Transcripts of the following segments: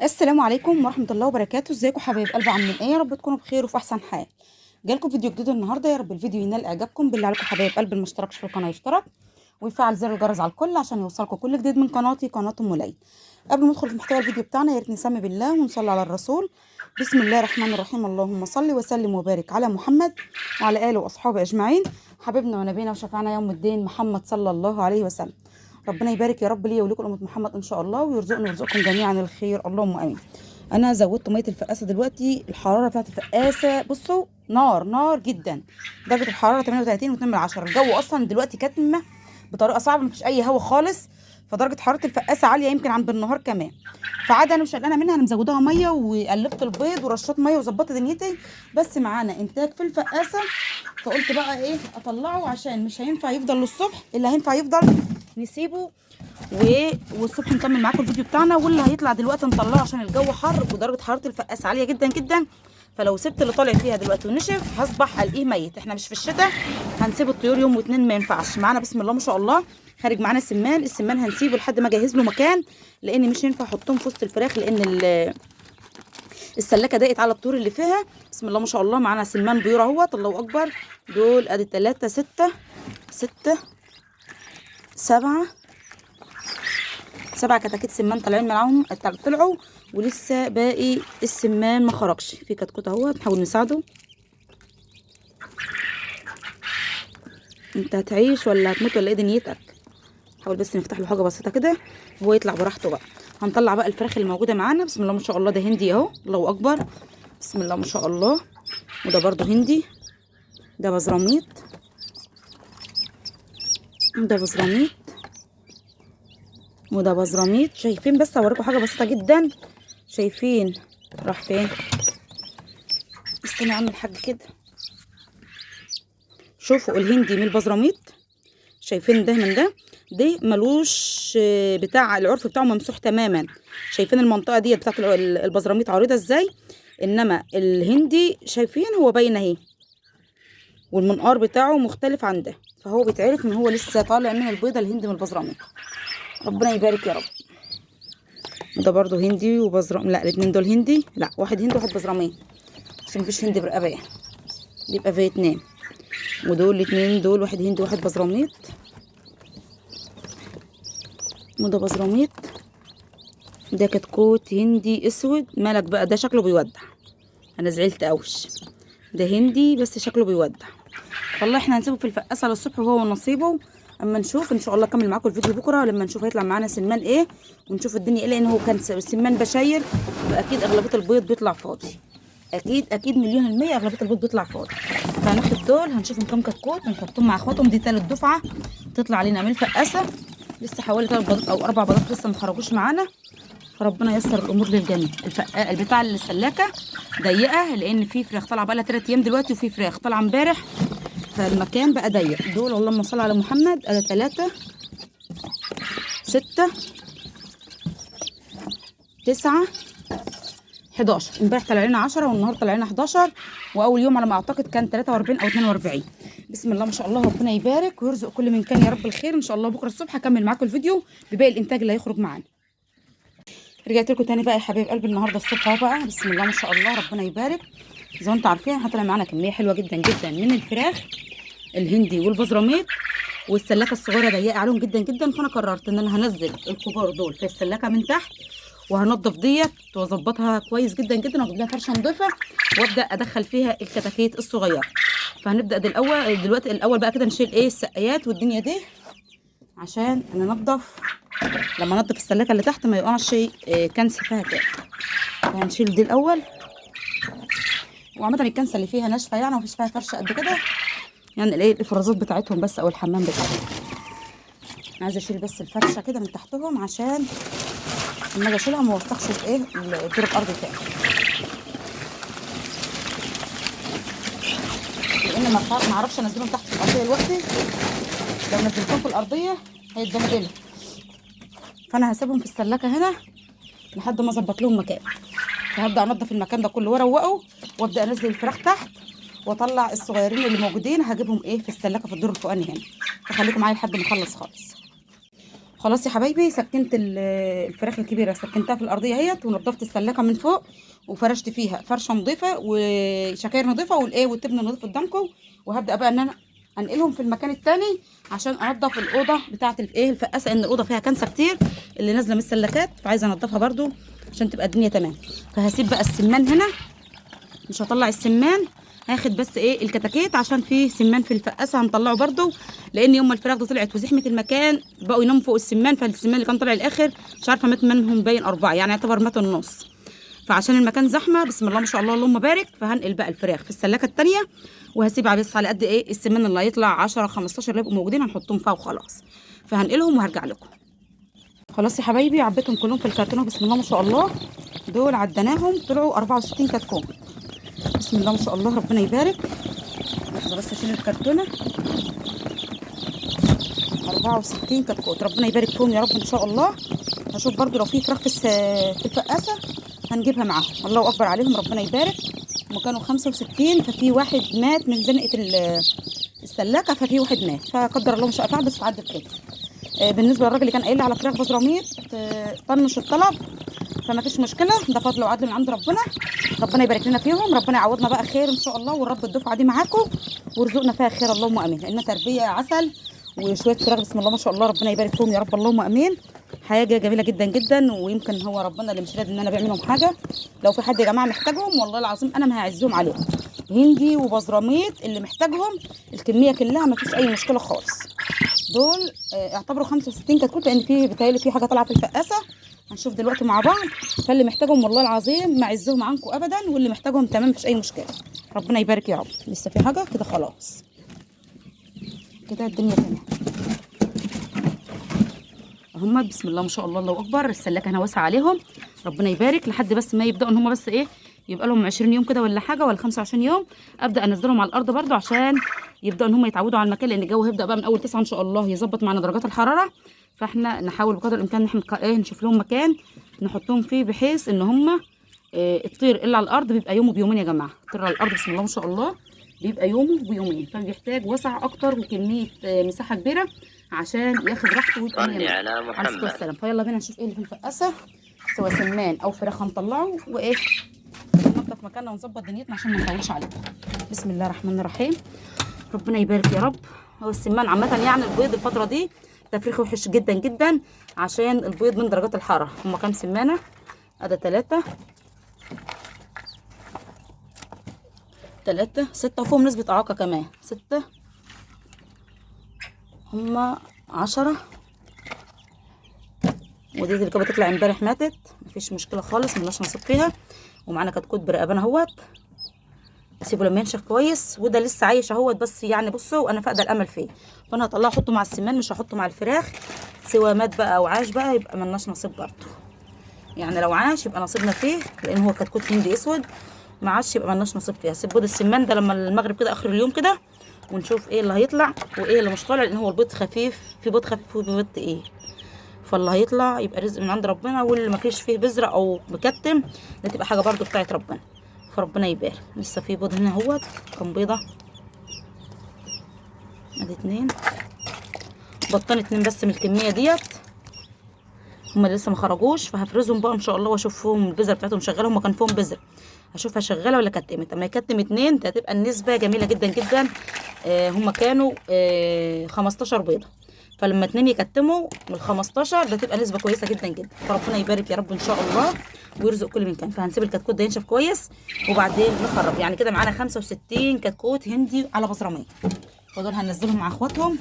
السلام عليكم ورحمة الله وبركاته. ازيكم حبايب قلب، عاملين ايه؟ يا رب تكونوا بخير وفي احسن حال. جالكم فيديو جديد النهارده، يا رب الفيديو ينال اعجابكم. بالله عليكم حبايب قلب، اللي ما اشتركش في القناة يشترك ويفعل زر الجرس على الكل عشان يوصلكم كل جديد من قناتي، قناة ام ليلى. قبل ما ندخل في محتوى الفيديو بتاعنا يا ريت نسمي بالله ونصلي على الرسول. بسم الله الرحمن الرحيم، اللهم صل وسلم وبارك على محمد وعلى اله واصحابه اجمعين، حبيبنا ونبينا وشفعنا يوم الدين محمد صلى الله عليه وسلم. ربنا يبارك يا رب ليا ولكم امه محمد ان شاء الله، ويرزقنا ويرزقكم جميعا الخير، اللهم امين. انا زودت مية الفقاسه دلوقتي، الحرارة بتاعت الفقاسه بصوا نار نار جدا، درجه الحرارة 38.2. الجو اصلا دلوقتي كتمه بطريقة صعبة، مفيش اي هوا خالص، فدرجه حرارة الفقاسه عالية يمكن عن بالنهار كمان. فعاده انا مش قلقانة منها، انا مزوداها مية وقلبت البيض ورشيت مية وظبطت دنيتي، بس معانا انتاج في الفقاسه، فقلت بقى ايه اطلعه عشان مش هينفع يفضل للصبح، اللي هينفع يفضل نسيبه والصبح نكمل معاكم الفيديو بتاعنا، واللي هيطلع دلوقتي نطلعه عشان الجو حر ودرجة حرارة الفقاسه عالية جدا جدا، فلو سبت اللي طالع فيها دلوقتي ونشف هصبح الاقيه ميت. احنا مش في الشتاء هنسيب الطيور يوم واتنين، ما ينفعش معانا. بسم الله ما شاء الله خارج معانا سمان، السمان هنسيبه لحد ما اجهز له مكان، لان مش هينفع احطهم في وسط الفراخ لان السلاكه ضاقت على الطيور اللي فيها. بسم الله ما شاء الله معانا سمان pure اهوت، الله اكبر. دول ادي 3 6 6 7 7 كتاكيت سمان طالعين معاهم، طلعوا ولسه باقي السمان ما خرجش. في كتكوت اهو نحاول نساعده. انت هتعيش ولا هتموت ولا ايه دنيتك؟ حاول بس نفتح له حاجة بسيطة كده وهو يطلع براحته بقى. هنطلع بقى الفراخ اللي موجودة معانا. بسم الله ما شاء الله ده هندي اهو، الله اكبر، بسم الله ما شاء الله. وده برده هندي، ده بزراميط، ده بزراميط، وده بزراميط. شايفين؟ بس اوريكم حاجة بسيطة جدا. شايفين راح فين؟ استنى اعمل حاجة كده. شوفوا الهندي من البزراميط، شايفين ده من ده؟ ده ملوش بتاع العرف بتاعه ممسوح تماما. شايفين المنطقة دي بتاعت البزراميط عريضة ازاي؟ انما الهندي شايفين هو باين اهي، والمنقار بتاعه مختلف عن ده، فهو بيتعرف ان هو لسه طالع من البيضة الهندي من البزراميط. ربنا يبارك يا رب. ده برضو هندي وبزرام، لا الاثنين دول هندي، لا واحد هندي وواحد بزراميط عشان مفيش هندي برقبه يعني، بيبقى فيتنام. ودول الاثنين دول واحد هندي وواحد بزراميط، وده بزراميط. ده كتكوت هندي اسود. مالك بقى؟ ده شكله بيودع، انا زعلت قوي. ده هندي بس شكله بيودع. والله احنا هنسيبه في الفقاسه للصبح وهو ونصيبه. اما نشوف ان شاء الله اكمل معاكم الفيديو بكره لما نشوف هيطلع معانا سمان ايه ونشوف الدنيا ايه، لان هو كان سمان بشاير، فاكيد اغلبية البيض بيطلع فاضي، اكيد اكيد 100% اغلبية البيض بيطلع فاضي. فهناخد دول هنشوفهم كام كتكوت ونحطهم مع اخواتهم. دي تالت دفعه تطلع علينا من الفقاسه، لسه حوالي 3 بيضات او 4 بيضات لسه ما خرجوش معانا، فربنا ييسر الامور للجميع. البتاع السلاكه ضيقه لان في فراخ طالعه بقى لها 3 ايام دلوقتي، وفي فراخ طالعه امبارح، فالمكان بقى ضيق. دول اللهم صل على محمد، ادي 3 6 9 11. امبارح طلع لنا 10 والنهارده طلع لنا 11، واول يوم على ما اعتقد كان 43 او 42. بسم الله ما شاء الله، ربنا يبارك ويرزق كل من كان يا رب الخير. ان شاء الله بكره الصبح هكمل معاكم الفيديو بباقي الانتاج اللي هيخرج معانا. رجعت لكم تاني بقى يا حبايب قلبي النهارده الصبح اهو بقى. بسم الله ما شاء الله ربنا يبارك. زي ما انتم عارفين هطلع معانا كمية حلوة جدا جدا من الفراخ الهندي والبزراميط، والسلاكه الصغيرة ضيقه عليهم جدا جدا، فانا قررت ان انا هنزل الكبار دول في السلاكه من تحت، وهنضف ديت واظبطها كويس جدا جدا، واجيب لها فرشه نضيفه وابدا ادخل فيها الكتاكيت الصغيرة. فهنبدا الاول دلوقتي، الاول بقى كده نشيل ايه السقايات والدنيا دي عشان ننضف، لما ننضف السلاكه اللي تحت ما يقعش كنس فيها تاني. فهنشيل دي الاول. وعامة الكنسه اللي فيها ناشفة يعني ومفيش فيها فرشه قد كده، يعني الايه الافرازات بتاعتهم بس او الحمام بتاعهم. انا عايزه اشيل بس الفرشة كده من تحتهم عشان لما اجي اشيلها ما اوسخش ايه الدور الارضي تاني، لان ما اعرفش انزلهم تحت في الارضية دلوقتي، لو نزلتهم في الارضية هيتبهدلوا، فانا هسيبهم في السلاكه هنا لحد ما اظبط لهم مكان. فهبدا انضف المكان ده كله واروقة، وابدا انزل الفراخ تحت واطلع الصغيرين اللي موجودين هجيبهم ايه في السلاكه في الدور الفوقاني هنا. فخليكم معايا لحد ما اخلص خالص. خلاص يا حبايبي، سكنت الفراخ الكبيرة، سكنتها في الارضية اهيت، ونضفت السلاكه من فوق وفرشت فيها فرشه نظيفة وشكاير نظيفة والايه والتبن نظيف قدامكم. وهبدا بقى ان انا انقلهم في المكان التاني عشان انضف الاوضة بتاعه الايه الفقاسه، ان الاوضة فيها كنسه كتير اللي نازله من السلكات، فعايزه انضفها برده عشان تبقى الدنيا تمام. فهسيب بقى السمان هنا، مش هطلع السمان، هاخد بس ايه الكتاكيت عشان فيه سمان في الفقاسه هنطلعه برده، لان يوم ما الفراخ دي طلعت وزحمه المكان بقوا يناموا فوق السمان، فالسمان اللي كان طالع الاخر مش عارفه مات منهم باين 4، يعني يعتبر مات النص. فعشان المكان زحمة بسم الله ما شاء الله اللهم بارك، فهنقل بقى الفراخ في السلاكه الثانية، وهسيب بس على قد ايه السمان اللي هيطلع 10 15 اللي يبقوا موجودين هنحطهم فيها وخلاص. فهنقلهم وهرجع لكم. خلاص يا حبايبي، عبيتهم كلهم في الكرتونه بسم الله ما شاء الله. دول عديناهم طلعوا 64 كتكوت بسم الله ما شاء الله، ربنا يبارك. لحظة بس اشيل الكرتونه. 64 كتكوت، ربنا يبارك فيهم يا رب ان شاء الله. هشوف برضو لو في فراخ في الفقاسه هنجيبها معاهم. الله اكبر عليهم، ربنا يبارك. هما كانوا 65، ففي واحد مات من زنقه السلاكه، ففي واحد مات، فقدر الله ما شاء فعل، بس عدت كده. بالنسبة للراجل اللي كان قايل لي على فراخ بزراميط، طنش الطلب، فما فيش مشكلة، ده فضل وعدل من عند ربنا، ربنا يبارك لنا فيهم، ربنا يعوضنا بقى خير ان شاء الله، ونربي الدفعة دي معاكم ويرزقنا فيها خير اللهم امين. لان تربيه عسل وشوية فراخ بسم الله ما شاء الله، ربنا يبارك فيهم يا رب اللهم امين. حاجة جميلة جدا جدا، ويمكن هو ربنا اللي مش راضي ان انا ابيع منهم حاجة. لو في حد يا جماعة محتاجهم والله العظيم انا ما هعزهم عليهم، هندي وبزراميط اللي محتاجهم الكمية كلها ما فيش اي مشكلة خالص. دول اعتبروا 65 كتكوت، لان في بيتهيألي في حاجة طالعه في الفقاسه، هنشوف دلوقتي مع بعض. فاللي محتاجهم والله العظيم ما عزهم عنكم ابدا، واللي محتاجهم تمام مفيش اي مشكلة، ربنا يبارك يا رب. لسه في حاجة كده؟ خلاص كده الدنيا تمام. هم بسم الله ما شاء الله الله اكبر، السلاكه هنا واسعة عليهم ربنا يبارك، لحد بس ما يبداوا ان هم بس ايه يبقى لهم 20 يوم كده ولا حاجة، ولا 25 يوم، ابدا انزلهم على الارض برده عشان يبداوا ان هم يتعودوا على المكان، لان الجو هيبدا بقى من اول 9 ان شاء الله يظبط معانا درجات الحرارة. فاحنا نحاول بقدر الامكان ان احنا ايه نشوف لهم مكان نحطهم فيه، بحيث ان هم إيه الطير اللي على الارض بيبقى يومه بيومين يا جماعة. الطير على الارض بسم الله ما شاء الله بيبقى يومه بيومين، فبيحتاج وسع اكتر وكمية مساحة كبيرة عشان ياخد راحته ويبقى صلي على على الصلاة محمد. والسلام. فيلا بينا نشوف ايه اللي في الفقاسه، سواء سمان او فراخ هنطلعه، وايه ننضف مكاننا ونظبط دنيتنا عشان ما نطولش عليكم. بسم الله الرحمن الرحيم، ربنا يبارك يا رب. هو السمان عامة يعني البيض الفترة دي تفريخ وحش جدا جدا عشان البيض من درجات الحرارة. هما كام سمانه؟ ادي 3 3 6، وفيهم نسبه اعاقه كمان 6، هما 10. ودي اللي كانت بتطلع امبارح ماتت، مفيش مشكلة خالص، ملناش نصيب فيها. ومعانا كتكوت برقبانه اهوت، سيبه لما ينشف كويس، وده لسه عايش اهوت، بس يعني بصوا انا فاقده الامل فيه، فانا هطلعه احطه مع السمان، مش هحطه مع الفراخ، سواء مات بقى او عاش بقى يبقى ملناش نصيب برضه. يعني لو عاش يبقى نصيبنا فيه، لان هو كتكوت هندي اسود، ما عاش يبقى ملناش نصيب فيها. سيب بيض السمان ده لما المغرب كده اخر اليوم كده، ونشوف ايه اللي هيطلع وايه اللي مش طالع، لان هو البيض خفيف، في بيض خفيف وفي بيض تقيل، فاللي هيطلع يبقى رزق من عند ربنا، واللي مفيش فيه بذرة او مكتم ده تبقى حاجة برضو بتاعت ربنا، فربنا يبارك. لسه في بيض هنا اهوت، كام بيضة؟ ادي 2 بطن، 2 بس من الكمية ديت، هما لسه ما خرجوش، فهفرزهم بقى ان شاء الله واشوفهم البذرة بتاعتهم شغالة. هما كان فيهم بذرة، هشوفها شغالة ولا كتمت. اما يكتم 2 ده هتبقى النسبة جميلة جدا جدا. هما كانوا 15 بيضة، فلما 2 يكتموا من 15 ده تبقى نسبه كويسة جدا جدا، فربنا يبارك يا رب ان شاء الله ويرزق كل من كان. فهنسيب الكتكوت ده ينشف كويس وبعدين نخرج. يعني كده معانا 65 كتكوت هندي على بزراميه، فدول هننزلهم مع اخواتهم.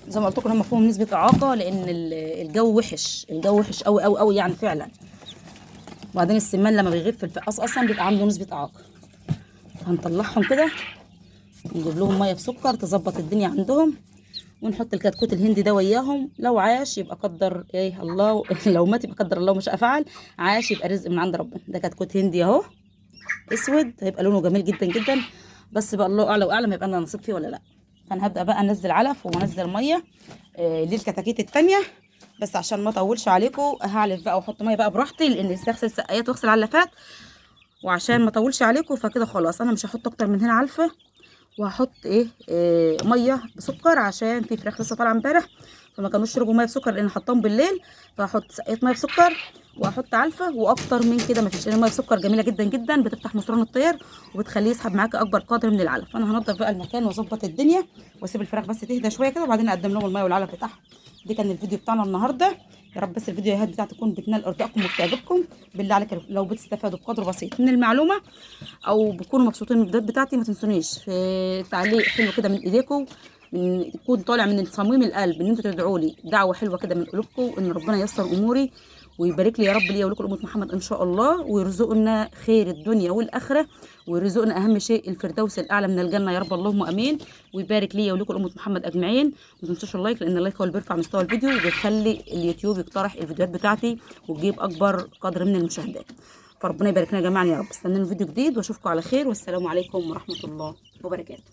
زي ما قلت لكم هم فيهم نسبه اعاقه، لان الجو وحش، الجو وحش قوي قوي قوي يعني فعلا. وبعدين السمان لما بيغيب في الفقاس اصلا بيبقى عنده نسبه اعاقه. هنطلعهم كده نجيب لهم مية بسكر تظبط الدنيا عندهم، ونحط الكتكوت الهندي ده وياهم. لو عاش يبقى قدر ايه الله، لو مات يبقى قدر الله ما شاء فعل، عاش يبقى رزق من عند ربنا. ده كتكوت هندي اهو اسود، هيبقى لونه جميل جدا جدا، بس بقى الله اعلى واعلم هيبقى لنا نصيب فيه ولا لا. فانا هبدا بقى انزل علف وانزل مية للكتاكيت التانية، بس عشان ما اطولش عليكم هعلف بقى واحط مية بقى براحتي، لان لسه اغسل سقايات واغسل علافات، وعشان ما اطولش عليكم فكده خلاص انا مش هحط اكتر من هنا علفه. وهحط ايه مية بسكر، عشان في فراخ لسه طالعه امبارح فما كانوش يشربوا مية بسكر لان حطاهم بالليل. فهحط سقاية مية بسكر واحط علفه، واكتر من كده مفيش، لان المية بسكر جميلة جدا جدا، بتفتح مصران الطير وبتخليه يسحب معاك اكبر قدر من العلف. فانا هنضف بقى المكان واظبط الدنيا واسيب الفراخ بس تهدى شوية كده، وبعدين اقدم لهم المية والعلف بتاعهم. دي كان الفيديو بتاعنا النهارده. يا رب بس الفيديوهات بتاعتي تكون بتنال ارضائكم وبتعجبكم. بالله عليك لو بتستفادوا بقدر بسيط من المعلومة او بتكونوا مبسوطين من الفيديوهات بتاعتي، ما تنسونيش في تعليق حلو كده من ايديكم، من يكون طالع من صميم القلب، ان انتوا تدعوا لي دعوه حلوة كده من قلوبكم، ان ربنا ييسر اموري ويبارك لي يا رب ليا ولكم امه محمد ان شاء الله، ويرزقنا خير الدنيا والاخرة، ويرزقنا اهم شيء الفردوس الاعلى من الجنة يا رب، اللهم امين. ويبارك ليا ولكم امه محمد اجمعين. ما تنسوش ال like، لان ال like هو اللي بيرفع مستوى الفيديو وبيخلي اليوتيوب يقترح الفيديوهات بتاعتي وتجيب اكبر قدر من المشاهدات. فربنا يبارك لنا جميعا يا رب. استنوني فيديو جديد واشوفكم على خير، والسلام عليكم ورحمة الله وبركاته.